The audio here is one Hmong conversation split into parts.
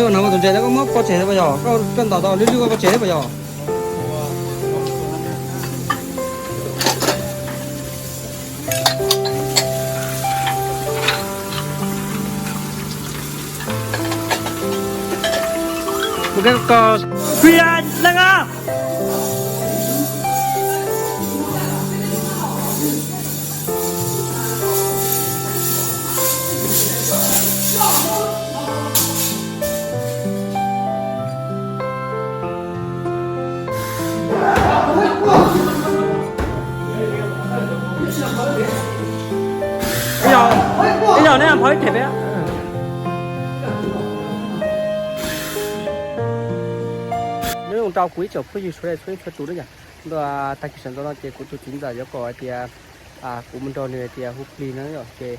Koj no tus ntses no koj muab pov tseg thiab puas yog? Koj ntaus tau lwj lwj koj pov tseg thiab puas yog? Ua ke koj, khuia leej a. Ib zaug, ib zaug neb pov ib them peb. Neb zoo rau kuv ib tsoom phooj ywg sawv daws txhua leej txhua tus na yom. Ntua tag kis sawv ntxov no ces kuv tus txiv ntxawm yuav kom hais tias kuv mus nrog nws hais tias hu plig no yom, ces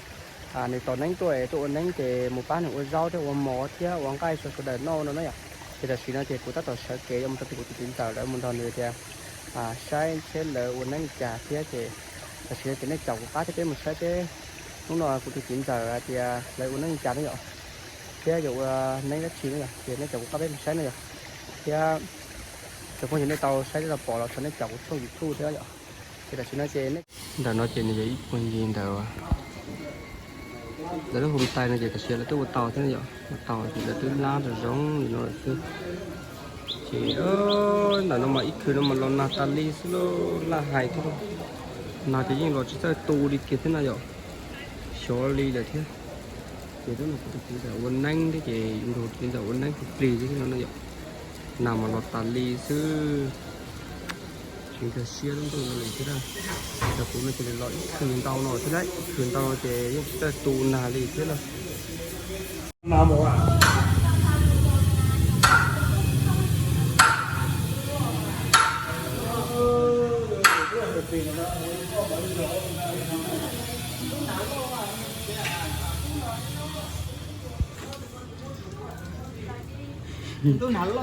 nws tos neeb tuaj es tuaj ua neeb ces mus pab nws ua zaub thiab ua mov thiab ua nqaij rau sawv daws noj no na yom. Ces tam sim no ces kuv tab tom sawv kev yuav mus rau tim kuv tus txiv ntxawm lawv mus nrog nws tias saib seb lawv ua neeb li cas thiab ces tam sim no ces nej caum kuv qab thiab peb mus saib peb hnub no kuv tus txiv ntxawm hais tias lawv ua neeb li cas na yom, thiab yuav ua neeb dab tsi na yom, ces nej caum kuv qab peb mus saib na yom. Thiab cov phooj ywg nej tau saib thiab tau pom los thov nej caum kuv tshooj YouTube thiab yom. Ces tam sim no ces ntawm no ces nws yog ib puag ncig ntawm lawv lub home stay no ces tam sim lawv twb ua tau thiab yom, ua tau ces lawv twb lab zoo zoo li no lawm xwb. Ces ntawm no mas ib khwv no mas los nag tas li xwb lauj, laj hais thiab. Nag ces yeej los tsis txawj tu li kiag thiab na yom, xyov li lawm thiab. Ces tab no kuv tus txiv ntxawm ua neeb thiab ces nrog txiv ntxawm ua neeb hu plig thiab no na yom. Nag mas los tas li xwb. Tsis nkag siab lub ntuj no li thiab na. Cov kuv no ces los ib khwv ntau no thiab na, ib khwv ntau no ces yeej tsis txawj tu nag li thiab na.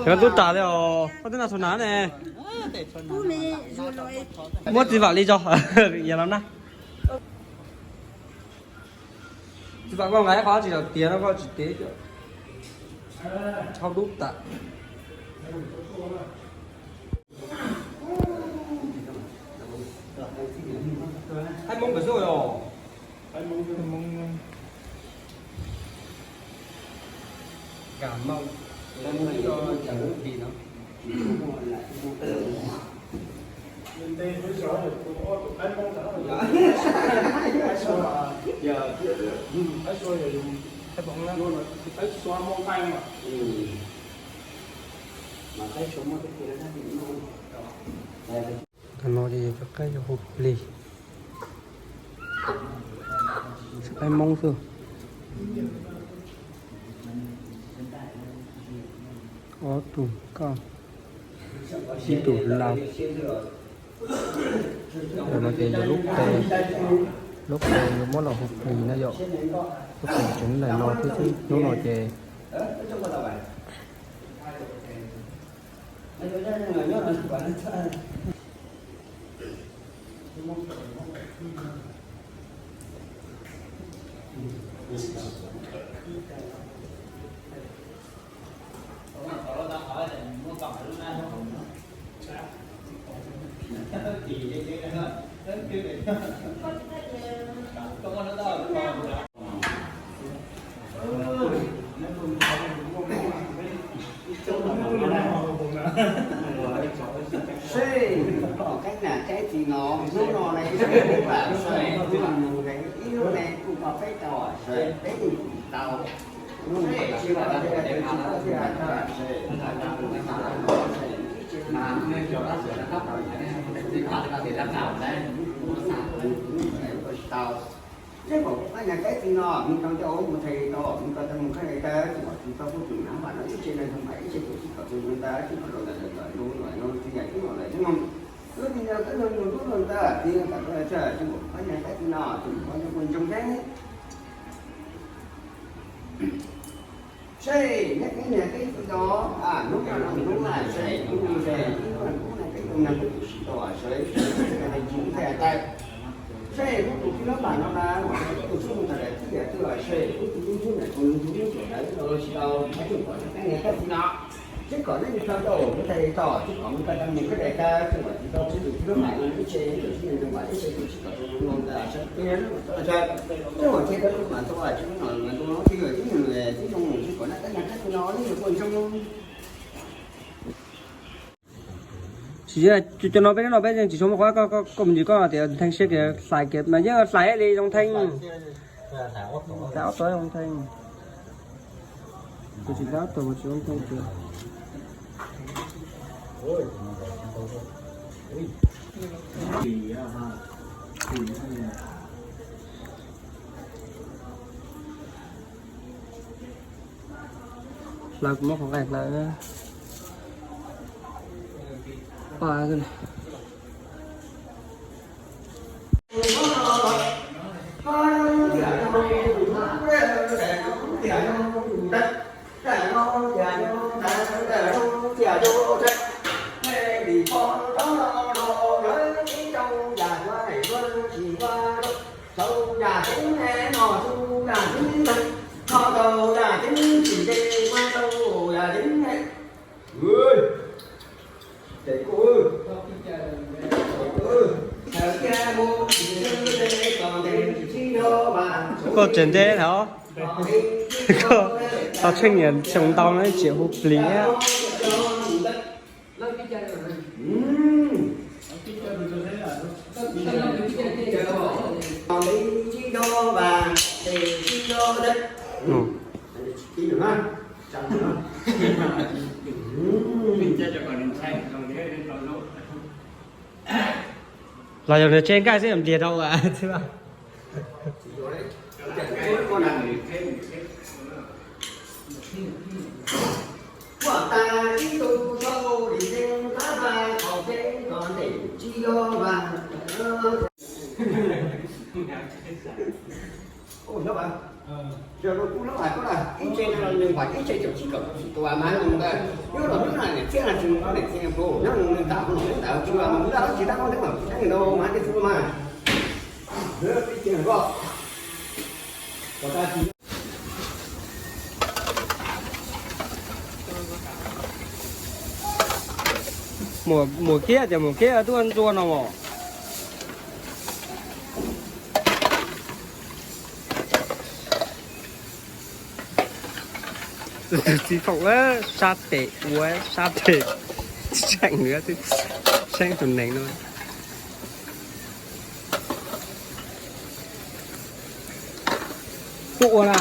Koj tub tas li os, koj twb nag txhua nag ne. Muab txiv vam li tso, yog los na. Txiv vam koj nqa ib qho tsis tau tiav no koj tsis teb, hauv dub tas. Thaib Hmoob pem xwb os. Cà Mau, Cà Mau do Cà Mau gì đó. Miền Tây nói giỏi rồi, tôi có tôi Thái Mông đó rồi. Giờ, giờ, Thái Xua giờ dùng Thái Mông đó. Thái Xua Mông Tây mà. Ừ. Mà Thái Xua Mông Tây thì nó khác gì đúng không? Đây, đây. Ntawm no ces yog cov qaib yog hu plig, tsis qaib Hmoob xwb. Ob tug nkauj, ib tug laus. Ntawm no ces yog lub qe, lub qe yuav muab los hu plig na yom. Lub qe tseem ntawm no thiab xwb, hnub no ces Seb, pom qab nam qab txiv no, hnub no ne ib hnub lam sawv ib hnub lam nug ne ib hnub ne kuj pom peb tau sawv peb hnub tau. Hnub no tsis pom peb tau tsis pom peb tau sawv ib tsev na. Tau. Seb pom qab nam qab txiv no, nws tau coj ua mus thaj tau, nws tau tau mus khaj tau, tsis pom tsis tau kuj tsis nam npam no ib tsev na, npam ib tsev kuj tsis kom tus nug ntawd tsis pom los ntawd los nug los nug tsis yam tub los lawm tub no. Lub txiv no koj nug nug tub los ntawd txiv no tam tsis pom qab nam qab txiv no, tsis pom nws kuj ntsoog thiab. Seb, neb qhib niag qhib txiv no, hnub no hnub no seb, hnub no seb, hnub no hnub no peb tus neeg kuj tsis tau seb, seb hnub tus txiv no npam no na, hnub tus txiv no npam na, Tias twb los seb kuv tus tub ntsuab ntawm tus ntsuab ntsuab ntawd los tsis tau, tsis tau tseem kom nej niag kab txiv no, tseem kom nej niag thawj tau kuv thaj tau tseem kom mus koj tau mus koj daim kab tseem kom tsis tau kuv tus tub mam no ib tse ib tse tsis kom tus tub no ntawd sawv tiag sawv tseem kom tsis tau mas tau tsis no mas tau tib yog tib yog tib zoo tsis kom nej kab niag kab txiv no nej niag kuj zoo. Tsis, cov no peb no peb yeej tsis tshua muaj qhov, koj mus ntsib koj tias Ntheej siab kiag hlais kiag mas yeej hlais li zoo Ntheej. Hlais ob tug zoo Ntheej. Kuv tsis hlais ob tug kuv tsis zoo Ntheej kiag. Hlawv kuv muab qhov nqaij hlawv. Koj tseem ntse thaum, koj tau tsheej niam xyoo ntau no tsis hu plig. Los yog nws tseg nqaij xwb npliag rau xwb. Ua hnub, ua hnub hais koj na, ib tse no nws npaum ib tse caum tsib kaum rau tsis tua mas nws ntawd nyob los hnub na niam txiab na tsis mus niam txiab pus nyob nws tam mus nws tam tsis mus nws tab tsis tab nws ntawd mas tej txhua mas. Mus khiab tias mus khiab tuaj ntxua no mos. Tus txiv foom sab tes ua sab tes tseem nws twb seeb tus neeg no. Tuaj ua na,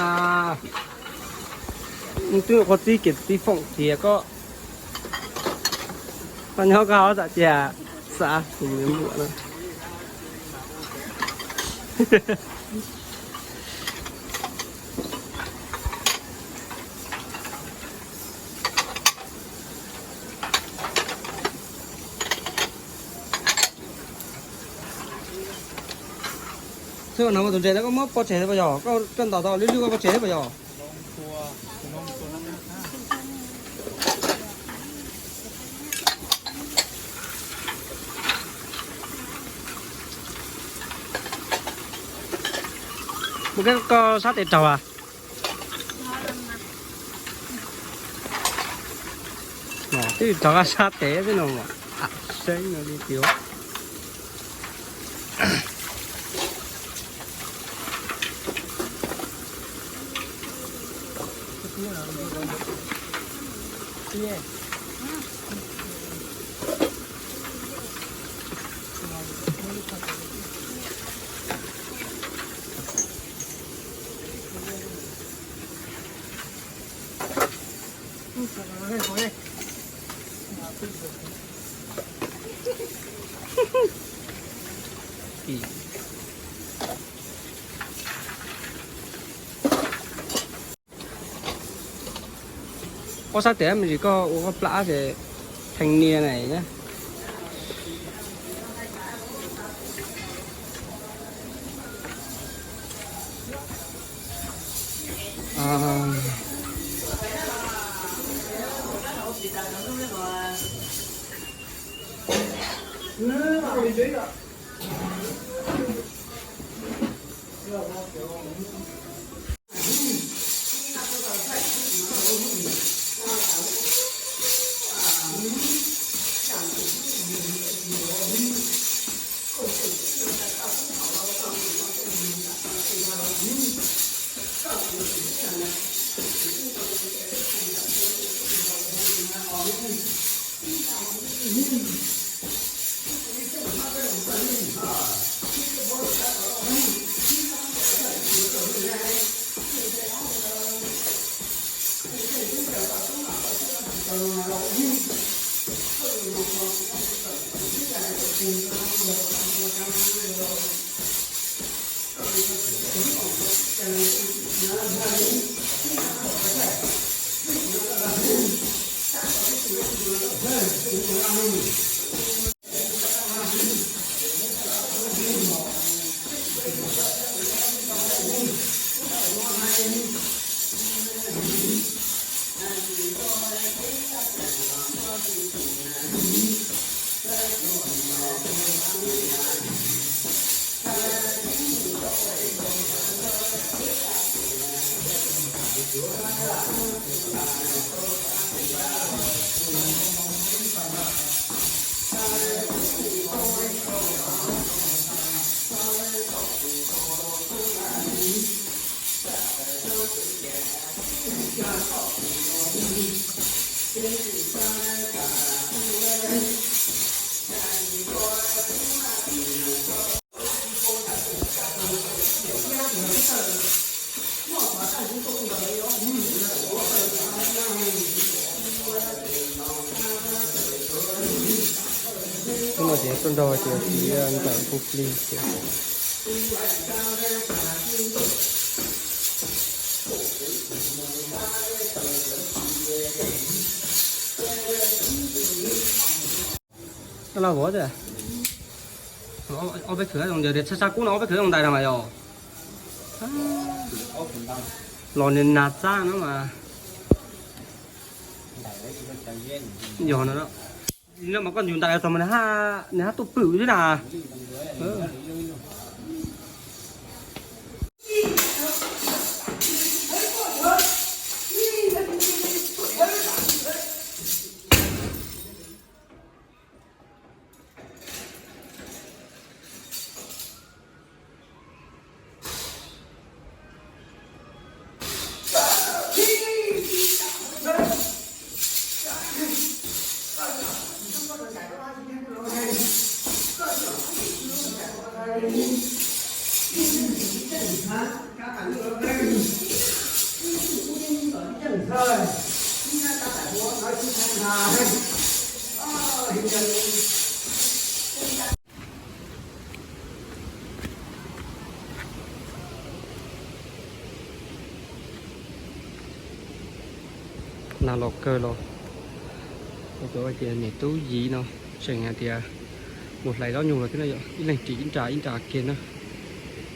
twb qhov txib kiag txiv foom tias koj, koj nyob koj hauv tam tias xav tus me muam no. Xwb no tus ntses no koj muab pov tseg puas yog, koj ntaus tau lwj lwj koj pov tseg puas yog? Mus koj sab tes raug as. Twb raug sab tes xwb no, seeb no li tias. Ua sab tes me ntsis koj ua koj plam ces theej nias na. Hnub no ces tuaj nrog ces txiv ntawm hu plig ces no los vov tias ob peb khwv zoo yog tias tshaj tshaj kub no ob peb khwv zoo ntais no mas yog los nws nag txab no mas yog no. No mas koj ncu ntais txog mas nws haj tuaj pwm xwb na. Nag los kawg los, cov hais tias niam tub Yiv no tseem hais tias mus hlais zaub nyuj los thiab no yom, ib leeg ris ib nra ib nra kiag na,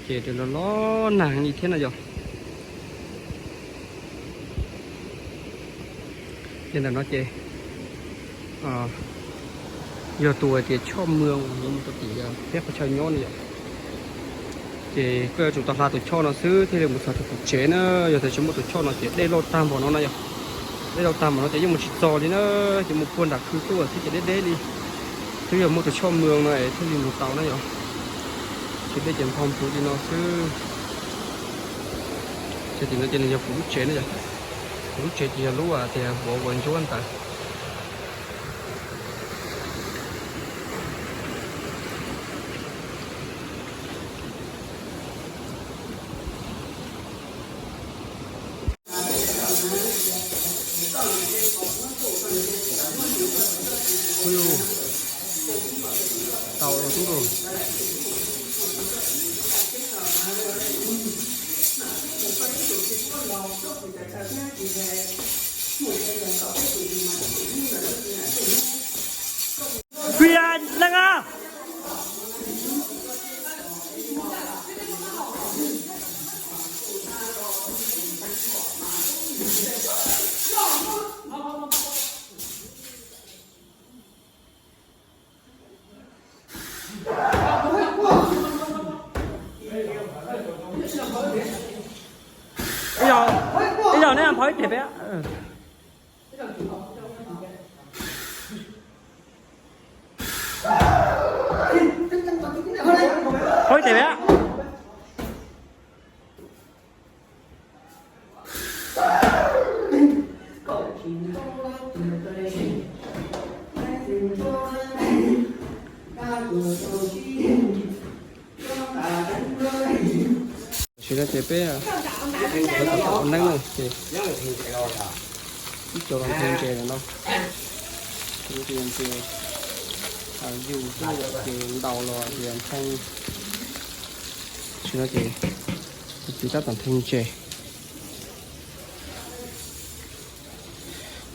ces los los nag li thiab no yom. Ces ntawm no ces yog tus hais tias choj mws uas yuav mus rau tim peb qhov chaw nyob no yom. Ces koj yuav tsum tau hla tus choj no xwb thiaj li mus txog rau tus tsev na. Yog tias tsis muaj tus choj no ces dej loj tag npaum no na yom. Dej loj tag npaum no ces yeej mus tsis txog li na. Ces mus puag nram khw tuaj thiab ces deb deb li. Twb yog muaj tus choj mws no es thiaj li mus tau na yom. Tsis dej ces nphau npuv li no xwb. Ces tim no ces nws yog kuv lub tsev na yom. Kuv lub tsev ces yog lub tias vov vov ntsuab ntawd. Tau tub. Kws leej a. Ib zaug, ib zaug neb phov ib teg peb. Phov ib teg peb. Tam sim no ces peb ua neeb na ces ib co los nthe ntses no, ces yus ces ntaus los ces nthe. Tam sim no ces tus txiv tab tom nthe ntses.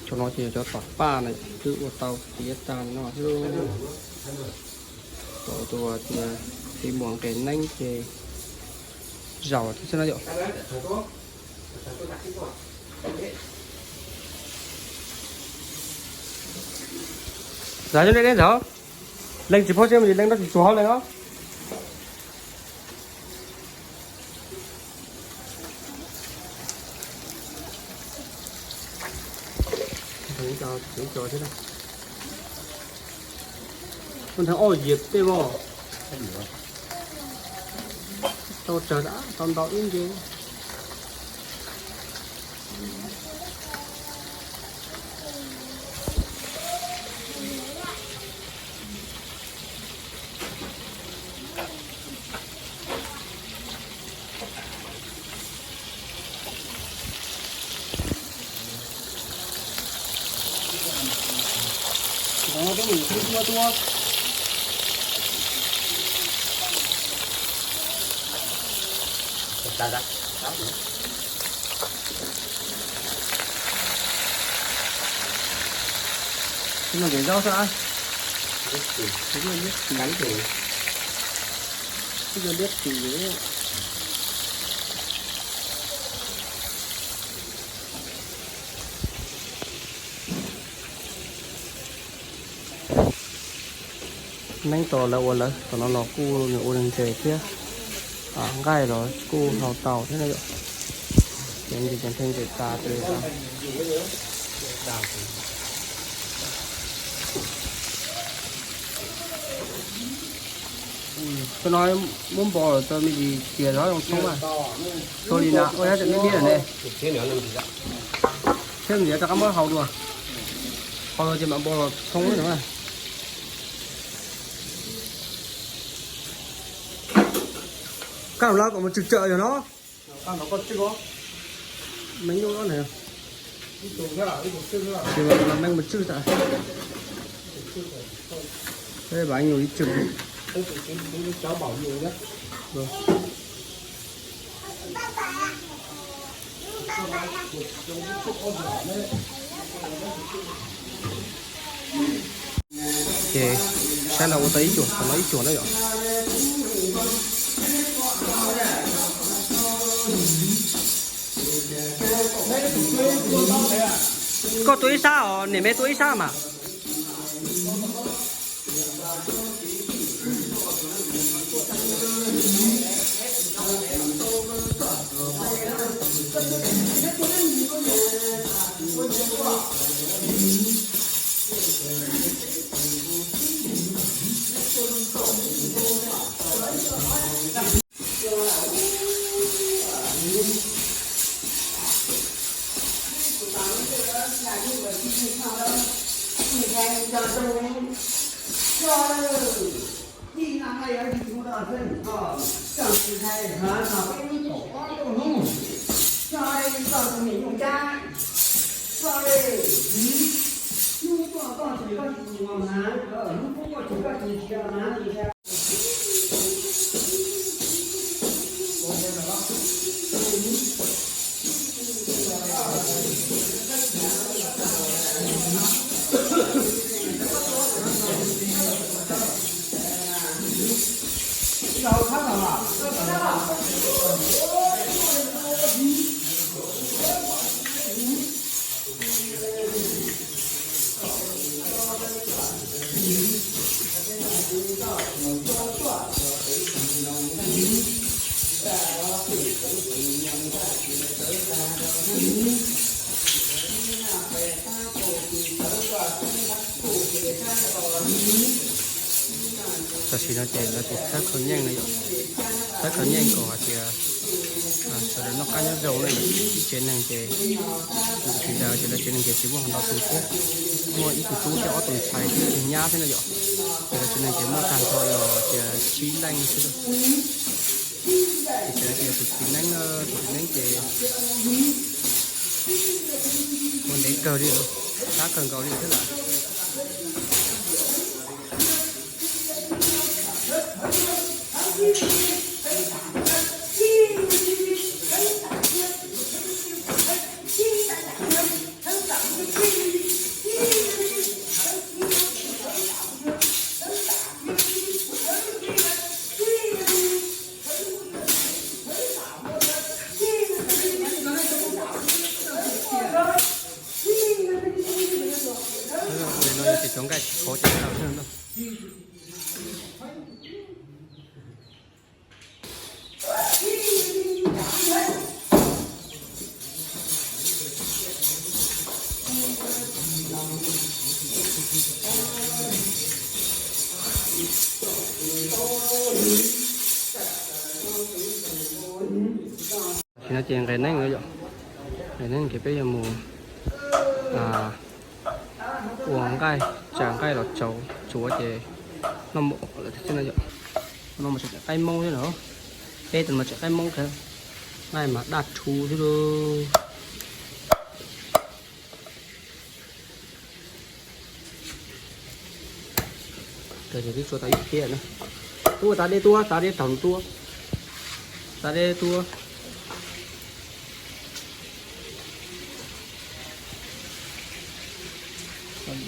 Cov no ces yog cov tom paj na, twb ua tau tiav tag no xwb. Cov tus tias txiv muam nqes neeb ces zaum thiab xwb no yom. Zaum cov deb deb ntawd, leej tsis phob siab mas leej no tsis tsuag hauv leej os. Nthe ob yias tej voj, tau tsawg tau ntau ib ntsis. Tus no ces zaub xwb. Tus no liab tis. Neeb tos lawv ua lawv, tom no los kuj nws ua ntses thiab, nqaij los kuj hau tau thiab na yom. Ces ntses ces nthe ntses tas ces Cov no muab npo los tau me ntsis tias zov zoo thoob mas. Txhua li na ua yog tseem me me lawm ne. Thiab ntiav rov qab muab hau dua. Hau dua ces mam npo los thoob na. Koj los kom mus tswm tsawm yog no. Me nyuj no na. Ces los meej mus tswj tas. Peb vam nyuj ib tswm. Ces saib no ua tau ib cuam, qhov no ib cuam na yom. Koj tua ib sab os, niam me tua ib sab mas. Tam sim no ces lawv tus thawb khaws nyeej no yom, thawb khaws nyeej kom hais tias sawv Noj qab nyob zoo na, ib tsev neeg ces, ntawd ces lawv tsev neeg ces tsis muaj hov ntau tus thiab, muaj ib tug tub thiab ob tug ntxhais thiab ib tug nyab thiab no yom. Ces lawv tsev neeg ces muaj tag nrho yog tias tsib leej xwb. Ces tsev neeg ces yog tus txiv neeb, tus txiv neeb ces ua ntev kawg li, qab kawg nkaus li thiab lawm. Cov nqaij khov ces tau xwb no. Tam sim no ces nqes neeb lawm yom. Nqes neeb ces peb yuav mus ua nqaij, tsa nqaij los tsuav ces noj mov lawm thiab no yom. No mas tseem qaib Hmoob thiab no, peb tus no mas tseem qaib Hmoob thiab. Nqaij mas daj rhuv xwb lauj. Ces twb tsuav tau ib phiab na. Tuaj, tav dej tuaj, tav dej raug tuaj, tav dej tuaj.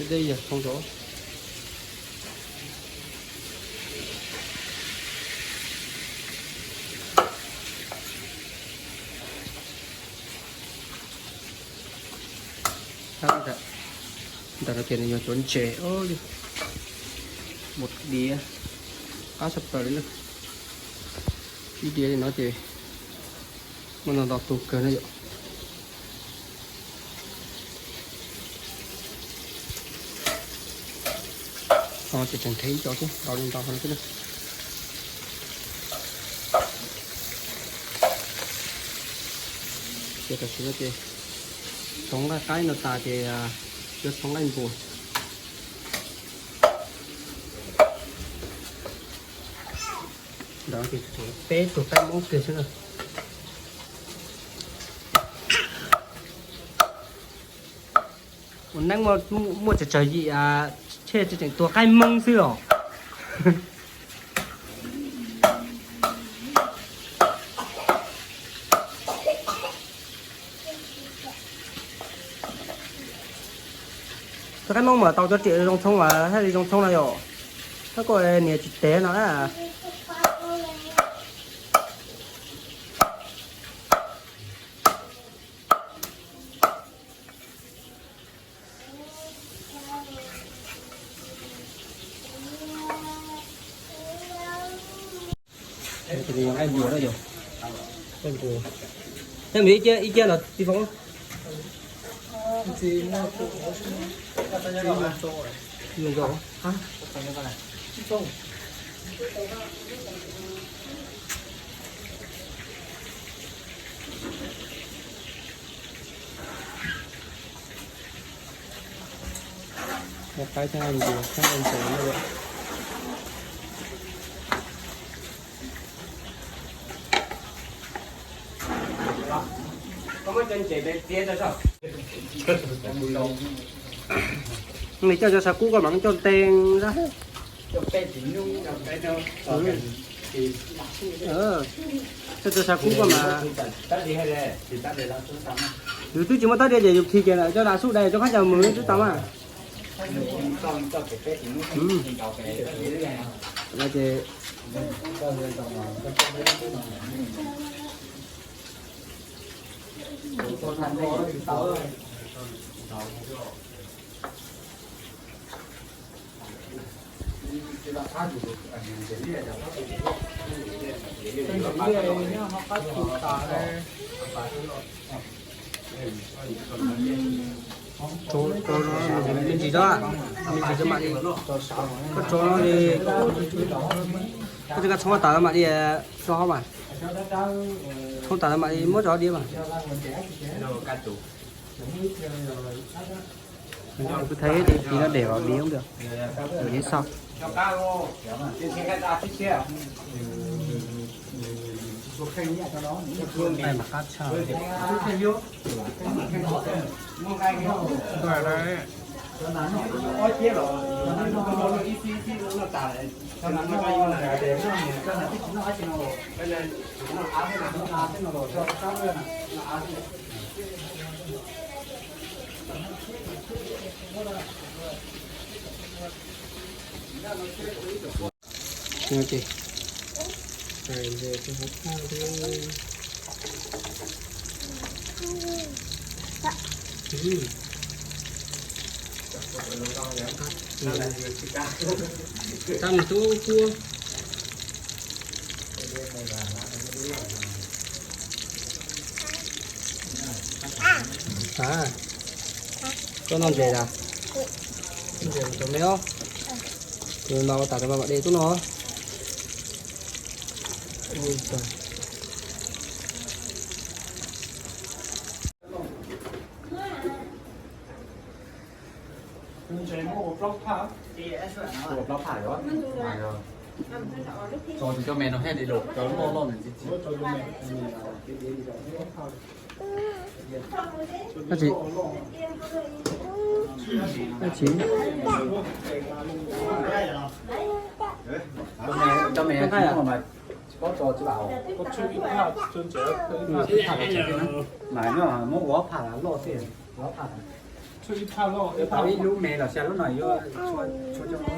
Dej yog thoob rau. Ntawm no ces nws yog cov ntses, mus diav, qab tshaj plaws li na. Ib diav li no ces muaj ntau ntau tus kawg na yom. Ho ces tseem thev ib co thiab, ntau li ntau no thiab na. Ces tam sim no ces txhoov nqaij qaib no tas ces yuav txhoov nqaij npua. Ntawd ces peb tug qaib Hmoob kiag xwb na. Ua neeb muaj tsawg tsawg yim, tsheb tseem tuag qaib Hmoob xwb os. Tuag qaib Hmoob mas tau cov riam zoo txhoov mas thiaj li zoo txhoov no yom. Tab koj nias tsis tes no na. Nqaij npua na yom. Nqaij npua. Nqaij npua ib kiag los tsis foom. Qaib thiab npua thiab ntses na. Nws coj cov sav kub koj mam coj ntees. Coj cov sav kub koj mas. Yus twb tsis muaj tab diav ces yus khi kiag lawm coj dav sub dai cov khaub ncaws mus twb tau mas. Ces Me ntsis, me ntsis mam li, koj tso no li, koj tsis koj txhob tawm mam li tso hauv mas. Không tả là mày muối gió đi mà. Tôi thấy cái gì nó để vào đi không được. Mình nghĩ sao? Đây mà cắt sao? Đây, đây. Ua ces cais ntses rau hauv phaj thiab. Tau mus tub kua. Koj noj ntses los? Ntses mus rau me os. Tus no ua tas rau mas mam de tub no. Ua plaub phaj os. Tso tus cov me no thiaj li los cov loj loj ntawd txiv txiv. Dab tsi? Dab tsi? Cov me no mas tsis paub tso tsis lam. Mas muab ua ob phaj loj xwb, ua ob phaj. Ib lub me los xya lub no yuav tshuav cov no.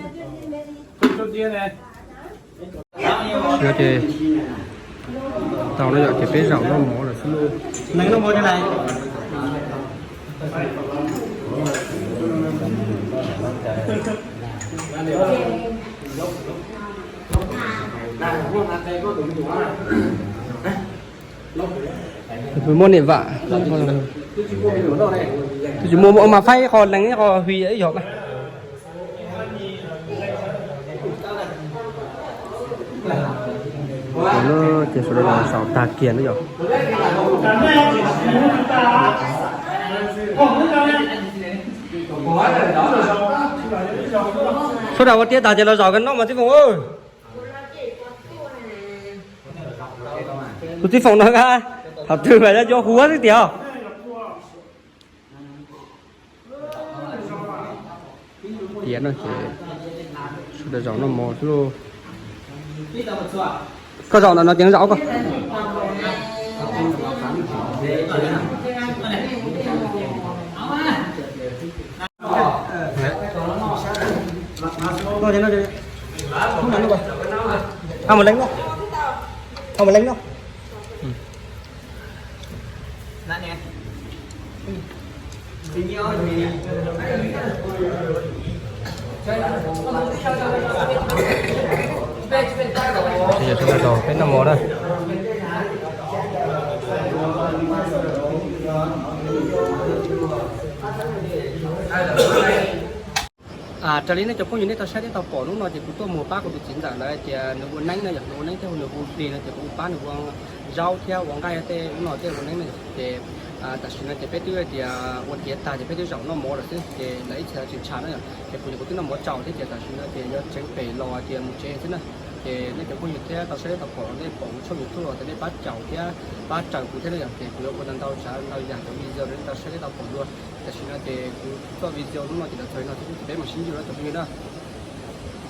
Ces tau no yom, ces peb zaum noj mov lawm xwb lauj. Tus muaj niam vam, tus tsis muaj mas faib qho lees ib qho hwi ib yog mas. Ces sawv daws los zaum tag kiag na yom. Sawv daws ua tiav tag ces los zaum kiag noj mas Txij Foom. Tus Txij Foom no, thaum twg mas yuav huab xwb tiag. Tiav no ces sawv daws zaum noj mov xwb lauj. Koj zaum ntawm no ces zaum koj. Mus leej no, mus leej no. Peb noj mov na. Raws li nej cov phooj ywg nej tau saib thiab tau pom hnub no ces kuv tuaj mus pab kuv tus txiv ntxawm lawv hais tias nws ua neeb na yom, nws ua neeb thiab nws hu plig no ces kuv pab nws ua zaub thiab ua nqaij tej hnub no thiab ua neeb na yom. Ces tam sim no ces peb twb hais tias ua tiav tag ces peb twb zaum noj mov lawm xwb ces lawv ib txhia tseem tshav na yom, ces kuv ces kuv twb noj mov tsaus thiab ces tam sim no ces yuav tseev pem los tias mus tsev xwb na. Ces nej cov phooj ywg thiab tau saib thiab tau pom nej pom kuv tshooj YouTube los tias nej pab caum thiab pab raws kuv thiab na yom, ces kuv yuav ua ntau ntau tsav ntau yam cov video rau nej tau saib thiab tau pom dua. Tam sim no ces kuv txoj video hnub no ces los txog li no xwb, peb mam sib ntsib dua cov phooj ywg na.